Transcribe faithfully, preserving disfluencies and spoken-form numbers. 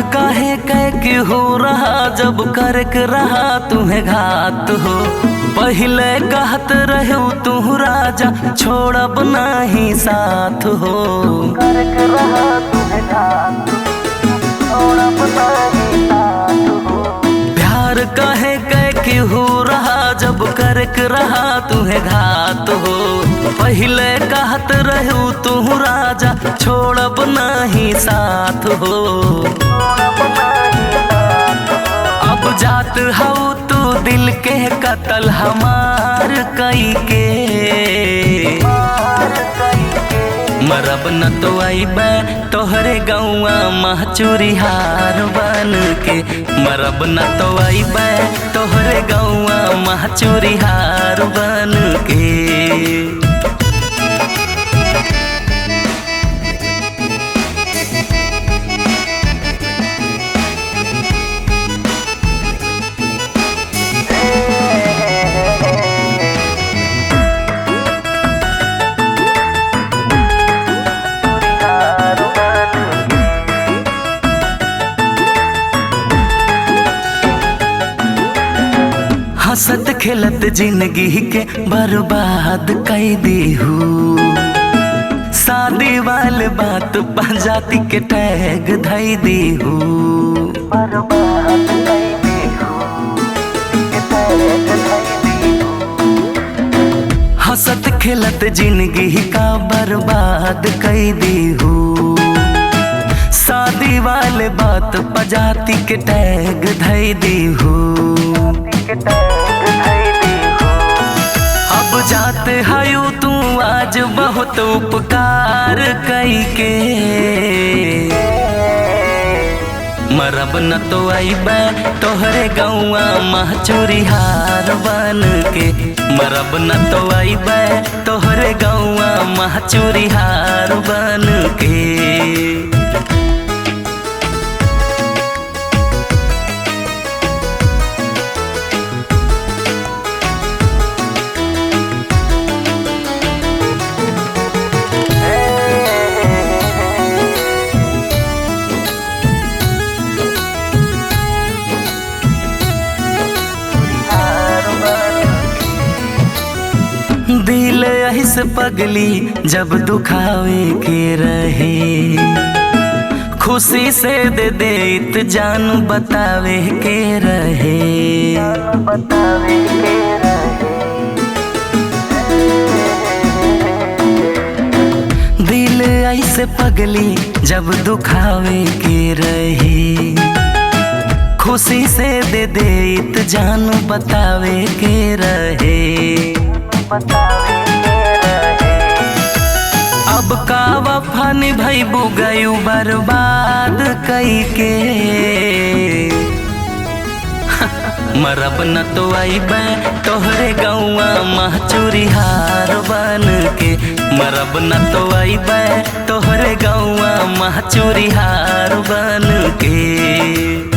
काहे कह के हो रहा, जब करक रहा तुहे घात हो। पहिले कहत रहू तू राजा, छोड़ब नाही साथ हो। करक रहा तुहे घात, छोड़ब नाही साथ हो। प्यार काहे कह के हो रहा, जब करक रहा तुहे घात हो। पहिले कहत रहू तू राजा, छोड़ब नाही साथ हो। अब जात हऊ तू दिल के कतल हमार कई के। मरब न तो अइबे तोहरे गौआ महचूरिहार बन के। मरब न तो अइबे तोहरे गौआ महचूरिहार बन के। हंसत खेलत जिंदगी के बर्बाद कई देहू। शादी वाले बात पा जाति के टैग धई देहू। बर्बाद कई देहू। हंसत खेलत जिंदगी का बर्बाद कई देहू। शादी वाले बात पा जाति के टैग धई देहू। अब जात हयू तू आज बहुत उपकार कई के। मरब न तो अइबे तोहरे गौआ महचूरिहार बन के। मरब न तो अइबे तोहरे गौआ महचूरिहार बन के। दिल ऐसे पगली जब दुखावे के रहे, खुशी से दे देत जान बतावे के रहे। दिल ऐसे पगली जब दुखावे के रहे, खुशी से दे देत जान बतावे के रहे। अब का वफा निभैबू गयू बर्बाद कई के। मरब न तो अइबे तोहरे गौआ महचूरिहार बन के। मरब न तो अइबे तोहरे गौआ महचूरिहार बन के।